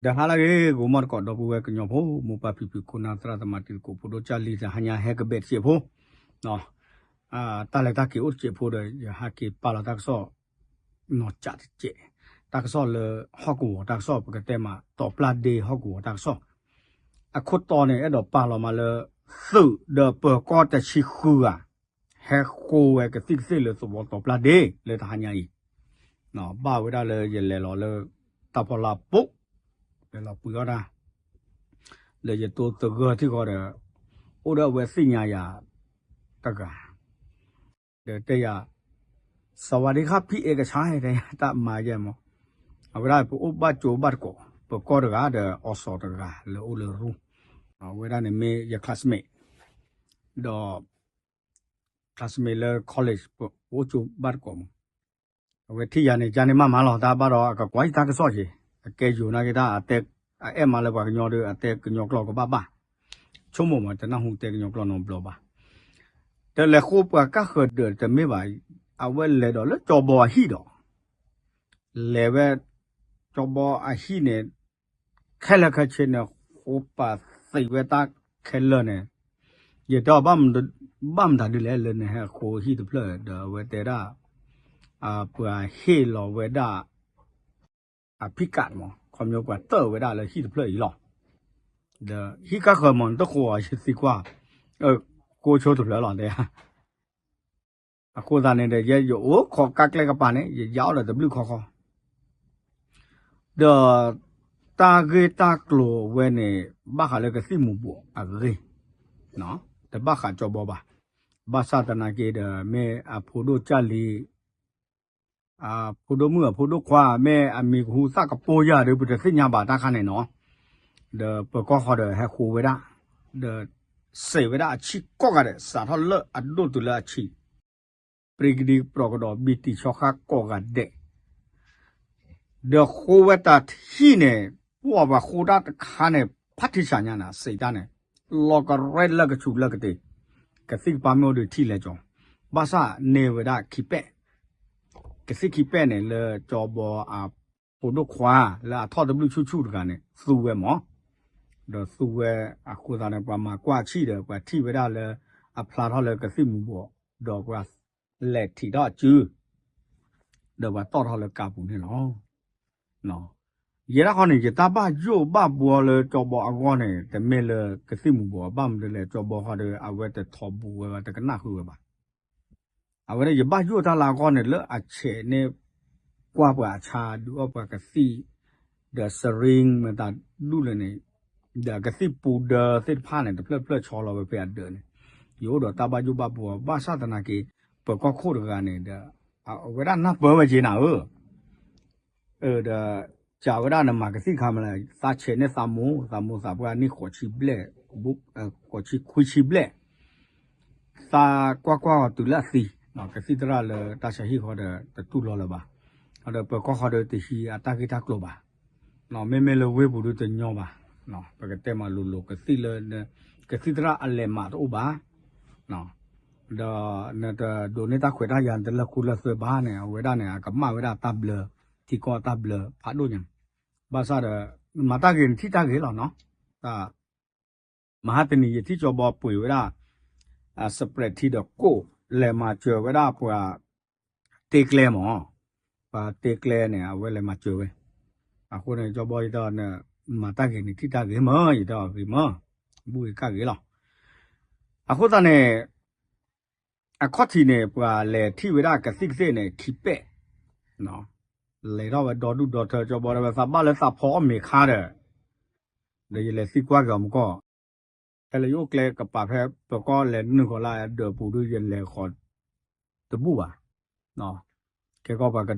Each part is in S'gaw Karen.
ယဟါလၢအဂ့ၤ ဂိၤမီၢ်တကိး ဒီပုၢ်ဝဲၢ်ကညီဖိ မိၢ်ပၢ်ဖံဖု ခိၣ်နၢ်သရၣ်သမါ တံၤသကိး ဖိဒိၣ်ကၢ်လံ တဟါညါဟဲကဘဲးတစဲးဖိ, တၢ်လဲၤတၢ်က့ၤအိၣ်တစဲးဖိဒီး ယဟဲက့ၤပာ်လီၤတၢ်ကစီၣ် နီၢ်ကၠးတစဲး, တၢ်ကစီၣ်လၢဟီၣ်ကဝီၤတၢ်ကစီၣ် ပကတဲမး တီၤပျၢ်ဒ့ဟီၣ်ကဝီၤတၢ်ကစီၣ်, အခိၣ်တီန့ၣ် အဲၣ်ဒိးပာ်လီၤမးလၢ သုးဒီးပၢၤကီၢ်တဆံဃုဂၤ ဟဲဃိဝဲကသံၣ်ကသ့ၣ်လၢသဝီတီၤပျၢ်ဒ့လၢတဟါညါအံၤ, ဘၣ်ဝဲဒၣ်လၢယလဲၤလီၤလၢ တၢ်ဖီလာ်ပူၤ, လဲၤလီၤပှ့ၤအီၣ်တၢ်, ဒီးယတိသဂၢၢ်ထံၣ်ဃီဒီး အိၣ်ဒီးအဝဲသ့ၣ်ညါယၤတဂၤ ဒီးတဲယၤ စဝၤဒံခါ ဖံအဲကဆါ တဲယၤ တၢ်မၤယဲမး, အဝဲဒၣ်ပအိၣ်ဘၣ်ကၠိဘၣ်တကိး ပၢၤကီၢ်တဂၤဒီးအီစီၤတဂၤလၢအိၣ်လၢရူၢ်, အဝဲဒၣ်န့ၣ်မ့ၢ်ယ classmate ဒီး classmate လၢ college ပအိၣ်ကၠိဘၣ်တကိးမး, အဝဲထံၣ်ယၤန့ၣ် ယန့ၣ်မၤမၤလီၤ တၢ်ဘၣ်ဒီးအကကွၢ်ယတၢ်ကစီၣ်က့ၤ, အကဲယိၤနာ်က့ၤတၢ် အအဲၣ်မးလၢပှၤကညီဒီး အတဲကညီကျိာ်ကဘၣ်ဘၣ်, ဆိကမိၣ်မး တနၢ်ဟူတဲကညီကျိာ်နီတဘျီဘၣ်, တလဲၤဃိပှၤကၢ်ဃၢၤဒၢးတမ့ၢ်ဘၣ်, အဝဲလဲၤဒီးလၢကၠီဘီအဟံၣ်ဒီး လဲၤဝဲ ကၠီဘီအဟံၣ်န့ၣ် ခဲလၢာ်ခဲဆ့န့ၣ် ဃိပာ်သံးဝဲတၢ်ခဲလၢာ်န့ၣ်, ယတဲအီၤ ဘၣ်မတၤဒ်လဲၣ် လၢနဟဲဃိဟံၣ်တဖျၢၣ်ဒီး အဝဲတဲဒၣ် ပှၤဟ့ၣ်လီၤဝဲဒၣ် အဖံးကးမး ခီဖျိပှၤတၢၢ်ဝဲဒၣ်လၢဟံၣ်တဖျၢၣ်အံၤလီၤ, ဒီးဟံၣ်ကၢ်ဃၢၤမး နတဃိအီၤ ယသံကွၢ်, ဃိဆိတဖျၢၣ်လီၤတဲ အဃိသတးန့ၣ်ဒီး ယအိၣ်ခိးကါကျဲကပၤန့ၣ် ယယါအီၣ်ဒီးတဘျုးခီခီ, ဒီးတၢ်ဂ့ၢ်တၢ်ကျိၤဝဲန့ၣ် ဘၣ်ဃးလၢကသံၣ်မူၤဘှီးအဂ့ၢ်, တဘၣ်ဃးကၠီဘီဘၣ်, ဘၣ်ဆၣ်သနာ်က့ဒီး မ့ၢ်အဖိဒိၣ်ကၢ်လံ အဖိဒိၣ်မုၣ်အဖိဒိၣ်ခွါ မ့ၢ်အမံၤကဟူသၣ်ကပိာ်ယၤဒီး ပတသ့ၣ်ညါဘၣ်တၢ်ခါန့ၣ်နီၤ, ဒီးပၢၤကီၢ်ဃီဒီးဟဲဃိဝဲဒၣ်, ဒီးစဲးဝဲဒၣ်အဆံးကိးဂၤဒဲး စးထီၣ်လၢအဒိၣ်တုၤလၢအဆံး, ပြံကဒံကပြီၤကဒီးဘံၣ်တံၢ်ဆီဃါကိးဂၤဒဲး ဒီးဃိဝဲတၢ်ထံၣ်န့ၣ်, ပှၤပှၤဃိတၢ်တခါန့ၣ် ဖးထံဆးညါန့ၣ် စံးတၢ်န့ၣ်, လီၤကရဲလၢကဆူးလၢကတ့ၤ, ကသံၣ်ကပၤမ့ၢ်အိၣ်ဒီးထံၣ်လဲၤကၠီ, ဘၣ်ဆၣ်န့ၢ်ဝဲဒၣ်ခံပဲၣ်, ကသံၣ်ခံပဲၣ်န့ၣ် လၢကၠီဘီအဖိဒိၣ်ခွါ လၢအထီၣ်တဘျုးဆူၣ်ဆူၣ်တဂၤန့ၣ် သူဝဲမး, ဒီးသူဝဲအဃိသတးန့ၣ် ပှၤမၤကွၢ်ဆံၣ်ဒီး ပှၤထံၣ်ဝဲဒၣ်လၢ အဖျါထီၣ်လၢကသံၣ်မူၤဘှီး, ဒီးပှၤလဲၤထံးထီၣ်အစု ဒီးပှၤတီၣ်ထီၣ်လၢကါပူၤန့ၣ်လီၤ. ယဲဒၣ်ဃီန့ၣ် ယတၢ်ဘၣ်ယိၣ်ဘၣ်ဘှီလၢကၠီဘီအဂီၢ်န့ၣ် တမ့ၢ်လၢကသံၣ်မူၤဘှီး ဘၣ်မနုၤလဲၣ် ကၠီဘီဃီဒီး အဝဲတထီဘူးဝဲဘၣ် တကနၣ်ဃုာ်ဝဲဘၣ်. အဝဲန့ၣ် ယဘၣ်ယိၣ်တၢ်လၢအဂီၢ်န့ၣ် လၢအဆဲးန့ၢ်ကွၢ်ပှၤအဆါ ဒုးအီၣ်ပှၤကသံၣ်, ဒီး syringe မတၤဒူၣ်လဲၣ်န့ၣ်, ဒီးကသံၣ်ပူဒၢသ့ၣ်တဖၣ်န့ၣ် တဖျၢၣ်ဖျၢၣ်ဆီလီၤဝဲဖဲအဒၢးန့ၣ်, ယအိၣ်ဒီးတၢ်ဘၣ်ယိၣ်ဘၣ်ဘှီ ဘၣ်ဆၣ်သနာ်က့ ပၢၤကီၢ်ခိၣ်တဂၤန့ၣ်ဒီး အဝဲဒၣ်နၢ်ပၢၢ်ဝဲက့ၤနၤဧၢ ဒီး စံးဝဲဒၣ်နမၤကသံၣ်ခါမလဲၣ် သးဆဲးန့ၢ်သးမိၢ် သးမိၢ်သးပှၢ်န့ၢ်ဃိးဆံဘျဲၣ်, ဃိးဆံခွံဆံဘျဲၣ်, သးကွၢ်ကွၢ်အီၤတုၤလၢအသံ, ကသံၣ်သရၣ်လၢတၢ်ဆါဟံၣ်ဃီဒီး တတူၢ်လိာ်လၢၤဘၣ်, ဒီးပၢၤကီၢ်ဃီဒီးတဟံးအတၢ်ဂ့ၢ်တၢ်ကျိၤဘၣ်, မ့မ့ၢ်လၢဝ့ၢ်ပူၤဒုတညီဘၣ်, ပကတဲမးလိၤလိၤ ကသံၣ်လၢ ကသံၣ်သရၣ်အလဲၤမးတအိၣ်ဘၣ် ဒီးနတဒိးန့ၢ်တၢ်ခွဲးတၢ်ယာ်နတလၢၢ်ဃူလၢၢ်သၢဘၣ်န့ၣ် အဝဲဒၣ်န့ၣ် အကမၣ်ဝဲဒၣ်တၢ်ဘျၢ ထံကီၢ်တၢ်ဘျၢဖးဒိၣ်ညါ, ဘၣ်ဆၣ်ဒီး မၤတၢ်ဂ့ၤန့ၣ်ထံၣ်တၢ်ဂ့ၤလီၤနီၤ, မဟါတနံၤယထံၣ်ကၠီဘီပှ့ၤဝဲဒၣ် အ spread ထံဒီးကိၣ် လဲၤမၤစၢၤဝဲဒၣ်ပှၤတ့ကျဲမး, ပှၤတ့ကျဲန့ၣ် အဝဲလဲၤမၤစၢၤဝဲ, အဃိန့ၣ် ကၠီဘီယတဲ မၤတၢ်ဂ့ၤန့ၣ်ထံၣ်တၢ်ဂ့ၤမး ယတဲအီၤဂ့ၤမး, ဘူၣ်ဂ့ၤကၣ်ဂ့ၤလီၤ, အဃိသတးန့ၣ် အခီၣ်ထံးန့ၣ် ပှၤလဲၤထံၣ်ဝဲဒၣ်ကသံၣ်ကသ့ၣ်န့ၣ် ခံပဲၣ်, လဲၤထီၣ်ဝဲဒီဒူၣ်ဒီထၢ ကၠီဘီတဲဝဲ သးဘၣ်လၢသးဖီအီၣ်မ့ၤခါဒီး, ဒီးယလဲၤသံကွၢ်က့ၤအီၤမကီၢ်, ဖဲလၢယအိၣ်ကျဲကပၤဖဲပၢၤကီၢ်လဲၤနုာ်ဃီၤလၢအဒၢးပူၤဒု ယလဲၤဃီၤတဘူၣ်ဘၣ်, ကဲကီၢ်ပှၤက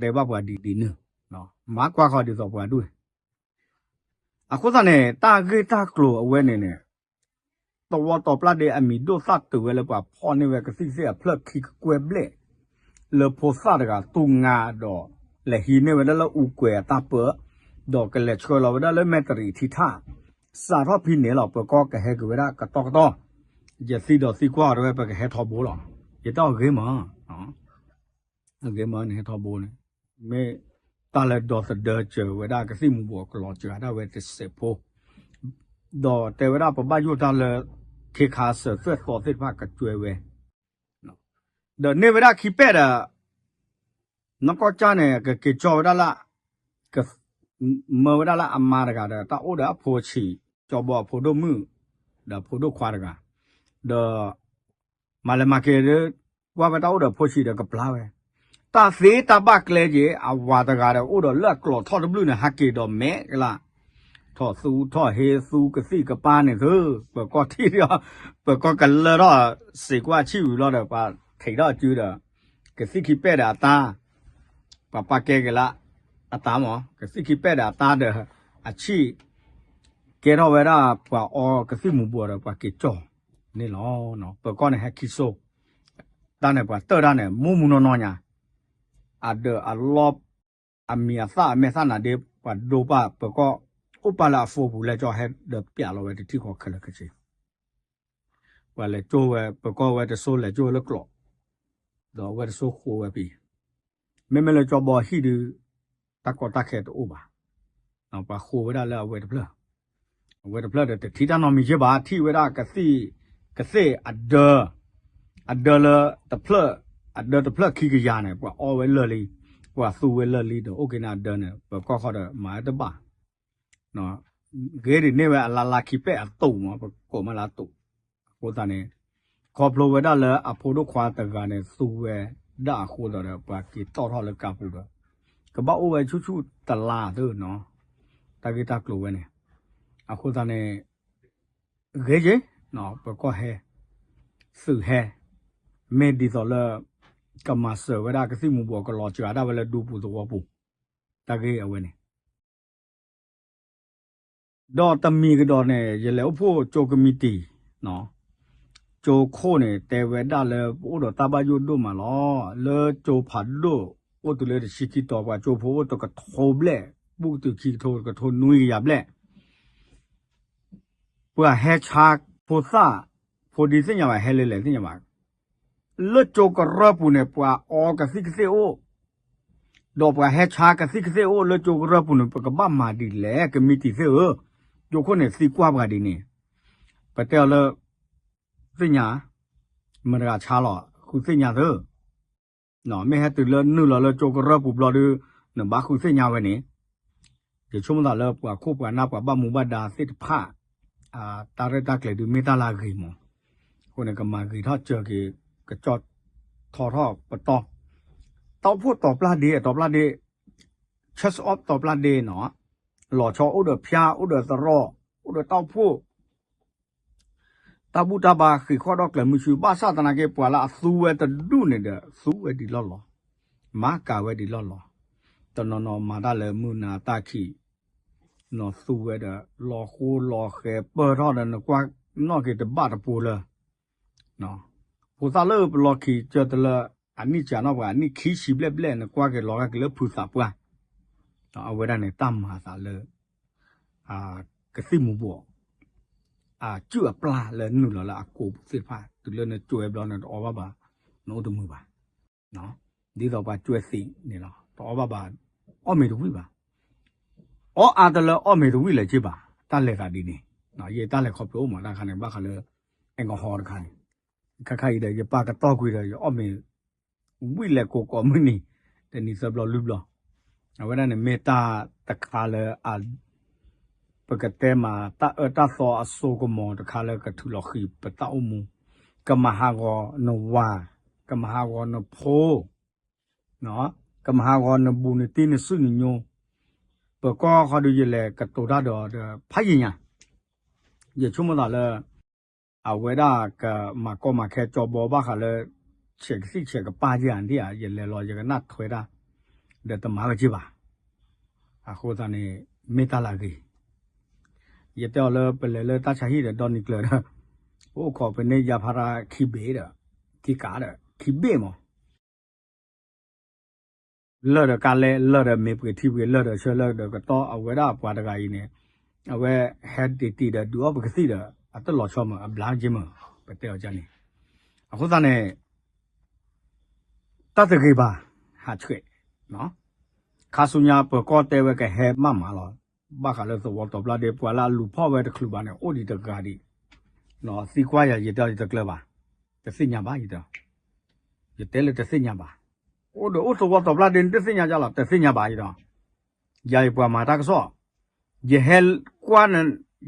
တဲဘၣ်ပှၤဒ်ဒ်န့ၣ်, မၤကွၢ်ဃီၤဒ်သိးပှၤဒူၣ်, အဃိသတးန့ၣ် တၢ်ဂ့ၢ်တၢ်ကျိၤအဝဲန့ၣ်န့ၣ် သဝီတီၤပျၢ်ဒ့အမံၤဒိၣ်သၣ်တုၤဝဲလၢပှၤဖီၣ်န့ၢ်ဝဲကသံၣ်ကသ့ၣ်အဖျၢၣ်ခံကကွဲၢ်ဘျဲၣ် လၢဖိသၣ်တဂၤတူၢ်ငါဒီး လဲၤဟံးန့ၢ်ဝဲဒၣ်လၢအူကွဲၤအတၢ်ပၢ, ဒီးကလဲၤဆှၢလီၤဝဲဒၣ်လၢမဲၣ်တရံးထံထၣ်, စးထီၣ်ဖဲန့ၣ်လီၤ ပၢၤကီၢ်ကဟဲက့ၤဝဲဒၣ်ကတီၢ်ကတီၢ်, ယသံဒီးသံကွၢ်အီၤတဝဲ ပကဟဲထီဘိလီၤ, ယတဲအီၤဂ့ၤမး ဂ့ၤမးန့ၣ် ဟဲထီဘိန့ၣ်, မ့ၢ် တၢ်လၢဒီသဒၢစၢၤဝဲဒၣ်ကသံၣ်မူၤဘှီးကလီၤစၢၤဒၣ်ဝဲတစဲးဖိ, ဒီးတဲဝဲဒၣ်ပဘၣ်ယိၣ်တၢ်လၢ ခ့ခါစၢၤသွဲၣ်သီသ့ၣ်တဖၣ်ကကွဲဝဲ ဒီးန့ၢ်ဝဲဒၣ်ခံပဲၣ်ဒီး နီၢ်ကီၢ်ကၢ်န့ၣ် ကက့ၤကၠီဝဲဒၣ်လၢ ကမၢဝဲဒၣ်လၢအမါတဂၤဒီး တၢ်အိၣ်ဒီးအဖိဆံး, ကၠီဘီအဖိဒိၣ်မုၣ်, ဒီးဖိဒိၣ်ခွါတဂၤ, ဒီး မၤလဲၤမၤက့ၤဒီး ကွၢ်ဝဲတၢ်အိၣ်ဒီးဖိဆံးဒီးကပျၢ်ဝဲ, တၢ်သ့တၢ်ဘၣ်ကျဲက့ၤ အဝၤတဂၤဒီးအိၣ်ဒီးလၢအကျိးထီၣ်တဘျုးန့ၣ် ဟးက့ၤဒီးမဲာ်ကလၢ်, ထီၣ်သူထီၣ်ဟ့သူကသံၣ်ကပၢ်န့ၣ်သု, ပၢၤကီၢ်ထံၣ်ဒီး ပၢၤကီၢ်ကလၢထီၣ်စံးကွၢ်ဆံၣ်ဝံၤလီၤဒီး ပှၤထံးထီၣ်အစုဒီး ကသံၣ်ခံပဲၣ်ဒီးအတၢ်, ပှၤပာ်ကဲက့ၤလၢ အတၢ်မး ကသံၣ်ခံပဲၣ်ဒီးအတၢ်ဒီး အဆံၣ် ကဲထီၣ်ဝဲဒၣ်ပှၤအီကသံၣ်မူၤဘှီးဒီးပှၤက့ၤကၠီၣ်န့ၣ်လီၤ. ပၢၤကီၢ်န့ၣ်ဟဲခံစိ, တၢ်န့ၣ်ပှၤတၢၢ်တၢ်န့ၣ် မူမူနီၢ်နီၢ်ညါ, အဒၢးအလီၢ်, အမံၤအသၣ်အမဲာ်သၣ်နၤဒ့ ပှၤဒိပာ်ပၢၤကီၢ်, အိၣ်ပာ်လၢအ phone ပူၤလဲၣ်ကၠီဟဲဒီးပျးလီၤဝဲတထံၣ်ဃီခဲလၢာ်ခဲဆ့ ပှၤလဲၤကၠိဝဲ ပၢၤကီၢ်ဝဲတစိၤလဲၤကၠိဝဲလၢကျိး, ဒီးအဝဲတစိၤဃိးဝဲဖဲ, မ့မ့ၢ်လၢကၠီဘီဟံၣ်ဒုး တၢ်ကီတၢ်ခဲတအိၣ်ဘၣ်, ပှၤဃိးဝဲဒၣ်လၢအဝဲတဖျၢၣ်, အဝဲတဖျၢၣ်ဒီးတထံၣ်တၢ်နီတမံၤက့ဘၣ်, ထံၣ်ဝဲဒၣ်ကသံၣ်, ကသ့ၣ်အဒၢ, အဒၢလၢတဖျၢၣ်, အဒၢတဖျၢၣ်ခံကယၤန့ၣ် ပှၤအီဝဲလၢာ်လံ, ပှၤသူဝဲလၢာ်လံဒီးအိၣ်က့ၤန့ၣ်အဒၢန့ၣ် ပၢၤကီၢ်ဃီဒီးမၤဝဲတဘၣ် ဂ့ၤဒ်န့ၢ်ဝဲအလါလါခံပဲၣ်အတိာ်မး ပကိးမးလၢအတိာ်, အဃိသတးန့ၣ်, ခီဖျိဝဲဒၣ်လၢအဖိဒိၣ်ခွါတဂၤန့ၣ် သူဝဲဒၣ်အဃိသတးဒီး ပှၤက့ၤတီၣ်ထီၣ်လၢကါပူၤဒီး, ကဘၣ်အိၣ်ဝဲဆူၣ်ဆူၣ်တလါသ့နီၤ, တၢ်ဂ့ၢ်တၢ်ကျိၤဝဲန့ၣ်, အဃိသတးန့ၣ်, ဂ့ၤက့ၤ, ပၢၤကီၢ်ဟဲ, သုးဟဲ, မ့ၢ်ဒ်သိးလၢ ကမၤစၢၤဝဲဒၣ်ကသံၣ်မူၤဘှီးကလီၤစၢၤဒၣ်ဝဲလၢဒူပူၤသဝီပူၤ, တၢ်ဂ့ၢ်အဝဲန့ၣ် ဒီးတမံၤကဒီးန့ၣ် ယလဲၤအိၣ်ဖှိၣ်ကၠိကမံးတံာ်, ကၠိခိၣ်န့ၣ် တဲဝဲဒၣ်လၢပအိၣ်ဒီးတၢ်ဘၣ်ယိၣ်ဒိၣ်မးလီၤ. လၢကၠိဖးဒိၣ် အိၣ်တုၤလၢတဆံခံတီၤ ပှၤကၠိဖိအိၣ်တကထိဘျဲၣ်, ဘူးကတုၤခံကထိ တကထိနွံကယၤဘျဲၣ် ပှၤဟဲဆါဖိသၣ်, ဖိဒံသ့ၣ်ညါဘၣ် ဟဲလဲၤလဲၤသ့ၣ်ညါဘၣ်, လၢကၠိကရၢၢ်ပူၤန့ၣ် ပှၤအီကသံၣ်ကသ့ၣ်အိၣ်, ဒီးပှၤဟဲဆါကသံၣ်ကသ့ၣ်အိၣ်လၢကၠိကရၢၢ်ပူၤန့ၣ် ပကဘၣ်မၤဒ်လဲၣ် ကမံးတံာ်သ့ၣ်ဧၢ, ကၠိခိၣ်န့ၣ်သံကွၢ်ပှၤဒ်န့ၣ်, ပတဲအီၤလၢ သ့ၣ်ညါ, မတၤဂၤဆါလီၤ ဃုသ့ၣ်ညါသ့ၣ် မ့ၢ်ဟဲတုၤလၢနုာ်လီၤလၢကၠိကရၢၢ်ပူၤဘျီဒီး နဘၣ်ဃုသ့ၣ်ညါဝဲန့ၣ်, ယဆိကမိၣ်သးလၢပှၤခိၣ်ပှၤနၢ်ပှၤဘၣ်မူဘၣ်ဒါသ့ၣ်တဖၣ်, တၢ်ရဲၣ်တၢ်ကျဲၤဒုးမ့ၢ်တၢ်လၢအဂ့ၤမး, အဃိန့ၣ် ကမၤဂ့ၤထီၣ်စၢၤက့ၤ ကကၠီၣ်ထီထီၣ်ပတီၢ်, တၢ်အိၣ်ဖှိၣ်တီၤပျၢ်ဒ့ တီၤပျၢ်ဒ့, ဆၢစအီတီၤပျၢ်ဒ့နီၤ, လီၤဆီအိၣ်ဒီးဖၠါ အိၣ်ဒီးသရိာ် အိၣ်ဒီးတၢ်အိၣ်ဖှိၣ် တၢ်ဘူၣ်တၢ်ဘါဃံးဃီၣ်ဒီးကျဲၤမုၢ်ဆူ ဘၣ်ဆၣ်သနာ်က့ ပှၤလၢအသူဝဲတဒူၣ်န့ၣ်ဒီး သူဝဲဒံးလီၢ်လီၤ, မၤကၤဝဲဒံးလီၢ်လီၤ, တနီၤနီၤမၤတၢ်လၢမုၢ်နၤတၢ်ခံး, နီၤသူဝဲဒီး လီၤဃိလီၤဃဲၤပၢၢ်ထီၣ်ဒီး နကွၢ်နီၣ်က့ၤတဘၣ်တပူၤလၢ ဖိသၣ်လၢပလီၢ်ခံကၢတလၢ အနံၣ်စှၤနီၣ်ပှၤ အနံၣ်ခံဆံဘျဲၣ်ဘျဲၣ် နကွၢ်က့ၤလီၤဂာ်က့ၤလၢဖုသးပှၢ်, အဝဲဒၣ်န့ၣ် တၢ်မၤအသးလၢ ကသံၣ်မူၤဘှီး အစုၣ်အပျၢ်လၢနုာ်လီၤလၢအကိာ်ပူၤသ့ၣ်တဖၣ် တုၤလၢနကွဲဘျီ နတအီဘၣ်ဘၣ်, နအိၣ်တမုာ်ဘၣ်, ဒ်သိးပှၤကွဲသံးန့ၣ်လီၤ တအီဘၣ်ဘၣ်, အီၣ်မ့ၤတဝံၣ်ဘၣ်, အီအါတလၢအီၣ်မ့ၤတဝံၣ်လၢၤက့ဘၣ်, တၢ်လဲၤသးဒ်န့ၣ်, ယတၢ်လဲၤခီဖျိအိၣ်မးတၢ်ခါန့ၣ် ဘၣ်ဃးလၢ alcohol တခါန့ၣ်, ခါခါအံၤဒီး ယပာ်ကတီၢ်ကွံာ်ဒီး ယအီၣ်မ့ၤ ဝံၣ်လဲၤကိးကိးမုၢ်နံၤ, တနံၤသၢဘျီလွံၢ်ဘျီ, အဝဲဒၣ်န့ၣ်မ့ၢ်တၢ်တခါလၢ ပကတဲမး တၢ်အၢတၢ်သီအစိကမီၤတခါလၢကထုးလီၤဃံၤပတၢ်အိၣ်မူ, ကမၤဟးဂီၤနဝၤ, ကမၤဟးဂီၤနဖိ, ကမၤဟးဂီၤနဘူးနတံၢ်နစုနညိ, ပၢၤကီၢ်ဃီဒီးယလဲၤကတိၤတၢ်ဒီး ဖးယံာ်ညါ, ယဆိကမိၣ်သးလၢ အဝဲဒၣ်ကမၤကီမၤခဲကၠီဘီဘၣ်ဃးလၢ ဆဲးကသံၣ်ဆဲးကပၢ်က့ဧါ ယလဲၤလီၤယကနၣ်ထွဲတၢ်, ဒီးတမၤဝဲက့ဘၣ်, အဃိသတးန့ၣ် မ့ၢ်တၢ်လၢအဂ့ၤ, ယတဲအီၤလၢပလဲၤလၢတၢ်ဆါဟံၣ်ဒီးဒီနံၤကျၢၤဒီး ပအိၣ်ခိးပန့ၢ်ယါဖးရၣ်ခံဘ့ၣ်ဒီး ခံကးဒီး ခံဘ့ၣ်မး လၢာ်ဒီးကါလဲၢ် လၢာ်ဒီးမ့ၢ်ပှ့ၤထံပှ့ၤ လၢာ်ဒီးဆၢ လၢာ်ဒီးကတီၢ် အဝဲဒၣ်ပှၤတဂၤအံၤန့ၣ် အဝဲဟဲတံၢ်တံၢ်ဒီးဒုးအီၣ်ပကသံၣ်ဒီး အတလီၤဆီမး အဘျါက့မး ပတဲအီၤန့ၣ်, အဃိသတးန့ၣ် တၢ်တဂ့ၤဘၣ် ဟးဆှဲး, ခါဆူညါပၢၤကီၢ်တဲဝဲကဟဲမးမးလီၤ. ဘၣ်ဃးလၢသဝီတီၤပျၢ်ဒ့ ပှၤလၢအလူၤဖီၣ်ဝဲတချုးဘၣ်န့ၣ် အိၣ်ဒံးတဂၤဒံး, သံကွၢ်ယၤ ယတဲအီၤယတကျၢၤဘၣ်, တသ့ၣ်ညါဘၣ်ယတဲ, ယတဲလၢတသ့ၣ်ညါဘၣ်, အိၣ်ဒီးအိၣ်သဝီတီၤပျၢ်ဒ့န့ၣ် တသ့ၣ်ညါယၤလီၤ တသ့ၣ်ညါဘၣ်ယတဲ, ယၤအံၤပှၤမၤတၢ်ကစီၣ်, ယဟဲကွၢ်,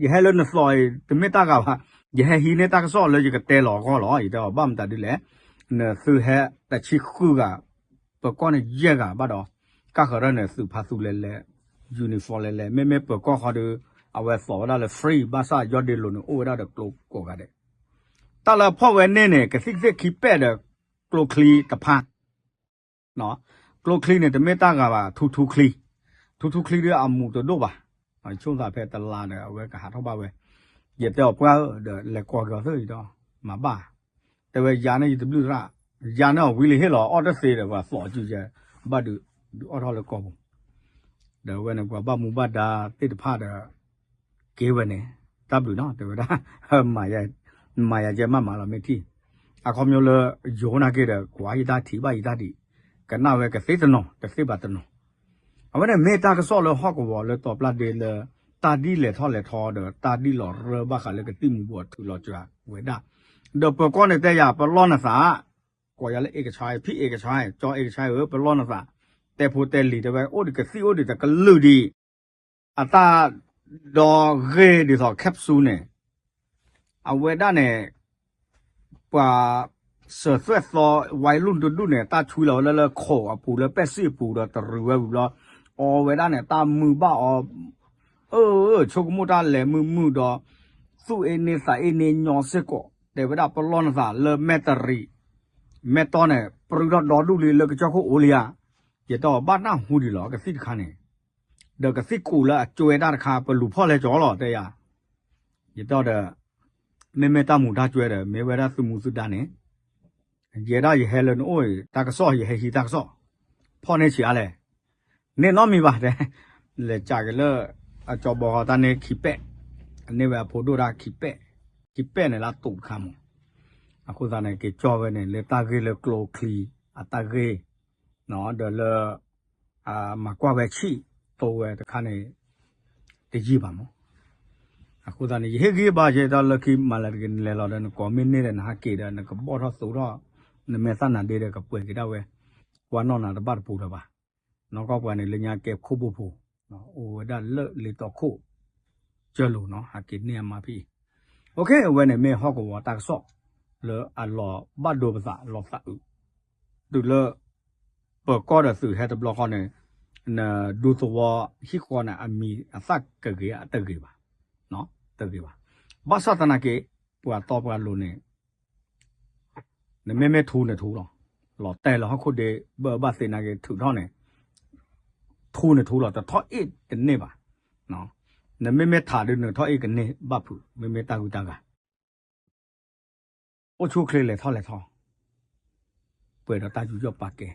ယဟဲလၢနသီအံၤ တမ့ၢ်တၢ်ဂၤဘၣ်, ယဟဲဟံးန့ၢ်တၢ်ကစီၣ်လၢယကတဲလီၤအဂီၢ်လီၤ ယတဲအီၤ ဘၣ်မတၤဒ်လဲၣ်, နသုဟဲတဆံဃုဂၤ, ပၢၤကီၢ်န့ၣ်ယဲၢ်ဂၤဘၣ်ဒီး, ကၢ်ဃၢၤထၢၣ်န့ၣ် သုးဖးသူလဲၤလဲၤ, uniform လဲၤလဲၤ, မ့မ့ၢ်ပၢၤကီၢ်ဃီဒီး အဝဲသိးဝဲဒၣ်လၢ free ဘၣ်ဆၣ်ယီၢ်ဒ့လိၤန့ၣ် အိၣ်ဝဲဒၣ်ဒီးကျိကိးဂၤဒဲး, တၢ်လၢအဖီၣ်ဝဲန့ၣ်န့ၣ် ကသံၣ်ကသ့ၣ်ခံပဲၢ်ဒီး ကျိချံတဖၣ် ကျိချံန့ၣ် တမ့ၢ်တၢ်ဂၤဘၣ် ထူထူချံ, ထူထူချံဒီးအမူးတဒိၣ်ဘၣ်, ဆိသးဖဲတလါဒီး အဝဲကဟးထီၣ်ဘၣ်ဝဲ, ယတဲအီၤပှၢ်ဧၢ ဒီးလဲၤကိးက့ၤအီၤသ့ၣ်ဒီး, မၤဘၣ်, တဲဝဲယၤန့ၣ်ယတဘျုးသရၣ်, ယၤန့ၣ်အဝံၤလံဟ့ၣ်လီၤ အီၣ်တသ့ဒီး ပှၤသိးစုယဲ, ဘၣ်ဒုး, ဒုးအီၣ်ထီၣ်လၢကီၢ်ပူၤ ဒီးအဝဲန့ၣ် ပှၤဘၣ်မူဘၣ်ဒါသ့ၣ်တဖၣ်ဒီး က့ၤဝဲန့ၣ်, တၢ်ဘျုးနီၤ တဲဝဲဒၣ်, မၤယၤကဲမးမးလီၤမ့ၢ်ထံၣ်, အခီပညီလၢ ယိၤနာ်က့ဒီး ကွၢ်ယတၢ်ထံၣ်ဘၣ်ယတၢ်ဒံး, ကနၣ်ဝဲကသ့တနီၤ တသ့ဘၣ်တနီၤ, အဝဲန့ၣ်မ့ၢ်တၢ်ကစီၣ်လၢဟီၣ်ကဝီၤလၢတီၤပျၢ်ဒ့လၢ တၢ်ဒ်လဲၤထီၣ်လဲၤထီဒီး တၢ်ဒ်လီၤရၢဘၣ်ဃးလၢကသံၣ်မူၤဘှီးထုးလီၤစှၤဝဲဒၣ်, ဒီးပၢၤကီၢ်န့ၣ်တဲယၤ ပလီၢ်နသး ကိးယၤလၢ အ့ကဆါ ဖံးအ့ကဆါ ကၠီအ့ကဆါဧၢ ပလီၢ်နသး, တဲဖိတဲလံၤတဲဝဲ အိၣ်ဒံးကသံၣ်အိၣ်ဒံးတကလုာ်ဒံး, အတၢ်ဒီဂ့ၢ်ဒ်သိး capsule န့ၣ်, အဝဲဒၣ်န့ၣ် ပှၤ စၢၤသွဲၣ်သီ ဝဲလူၢ်တဒူၣ်န့ၣ် တၢ်ဆွံလီၤဝဲလၢလၢခိးအပူၤလၢပဲၢ်စံၣ်အပူၤဒီးတရံးဝဲဝံၤဘျီ, အီဝဲဒၣ်န့ၣ် တၢ်မုာ်ဘၣ်အီၤ, အၢ ဆိကမိၣ်တၢ်လဲၤမုာ်မုာ်ဒီး သူၣ်အ့န့သးအ့န့ညီစ့ၢ်ကီး, တဲဝဲဒၣ်ပလီၢ်နသးလၢမဲၢ်တရံး, မဲၢ်တီန့ၣ် ပြူထီၣ်ဒီဒူၣ်လံလၢကစၢၢ်ခိၣ်အိၣ်လံဧါ, ယတဲအီၤဘၣ်နၢ်ဟူဒံးလီၤ ကသံၣ်တခါန့ၣ်, ဒီးကသံၣ်ကိးလၢအကွဲတၢ်တခါ ပလူၤဖီၣ်လဲၤကၠီလီၤ တဲယၤ, ယတဲအီၤဒီး မ့မ့ၢ်တၢ်မူၤတၢ်ကွဲဒီး မ့ၢ်ဝဲဒၣ်သုးမူသုးဒါန့ၣ်, ယဲဒၣ်ယဟဲလၢနအိၣ်အံၤ တၢ်ကစီၣ် ယဟဲဟံးတၢ်ကစီၣ်, ဖီၣ်န့ၢ်ဆံးအါလဲၣ်, န့ၢ်နီတမံၤဘၣ်တဲ, လဲၤကးက့ၤလၢ အကၠီဘီဃီတၢ်န့ၢ်ခံပဲၢ်, အန့ၢ်ဝဲအဖိဒိၣ်တၢ်ခံပဲၢ်, ခံပဲၢ်န့ၣ်လၢအတူးတခါမး, အဃိသတးန့ၣ် က့ၤကၠီဝဲန့ၣ် လၢတၢ်ဂ့ၢ်လၢကျိချံအတၢ်ဂ့ၢ်, ဒီးလၢ မၤကွၢ်ဝဲဆံးတိဝဲတခါန့ၣ် တယံာ်ဘၣ်မး, အဃိသတးန့ၣ် ယဟ့ၣ်ဂံၢ်ဘါယဲတၢ်လၢခံမၤလၢတက့ၤ နလဲၤလီၤဒီး နကိးမ့ၢ်န့ၢ်ဒီး နဟးက့ၤဒီး နကဘီၣ်ထီၣ်သိးထီၣ်, နမဲာ်သၣ်နၤဒ့ဒီး ကပှဲၤက့ၤဒၣ်ဝဲ, ကွၢ်နီၣ်နၤတဘၣ်တပူၤလၢၤဘၣ်, နီၢ်ကီၢ်ပှၤန့ၣ် လၢညါကဲခိၣ်ဘိဖိ, အိၣ်ဝဲဒၣ်လၢလ့တီခိၣ် ကၢၢ်လိၤနီၤ ဟးက့ၤန့ၢ်အမါဖံအံၤ, အဝဲန့ၣ်မ့ၢ်ဟီၣ်ကဝီၤတၢ်ကစီၣ် လၢအလီၤဘၣ်ဒိပသးလီၤသးအုး, တုၤလၢ ပၢၤကီၢ်ဒီးသုးဟဲတဘျီဃီန့ၣ်, နဒူသဝီဟံၣ်ဃီန့ၣ် အမံၤအသၣ်ကဂ့ၤအတဂ့ၤဘၣ်, တဂ့ၤဘၣ်, ဘၣ်ဆၣ်သနာ်က့ ပှၤတီပှၤလိၤန့ၣ် နမ့မ့ၢ်ထူန့ၣ်ထူလီၤ, လီၤတဲာ်လၢဟီၣ်ခိၣ်ဒ့ ဘၣ်ဘၣ်သ့နာ်က့ ထုးထီၣ်န့ၣ်, ထူန့ၣ်ထူလီၤ တထီၣ်အ့ၣ်တန့ၢ်ဘၣ်, နမ့မ့ၢ်ထးဒုး နထီၣ်အ့ၣ်ကန့ၢ်ဘၣ်ဖုး မ့မ့ၢ်တၢ်ဂုၤတၢ်ဂၤ အိၣ်ဆူၣ်အိၣ်ချ့လဲၤထီၣ်လဲၤထီ, ပှဲၤဒီးတၢ်ယူးယီၣ်ပာ်ကဲ,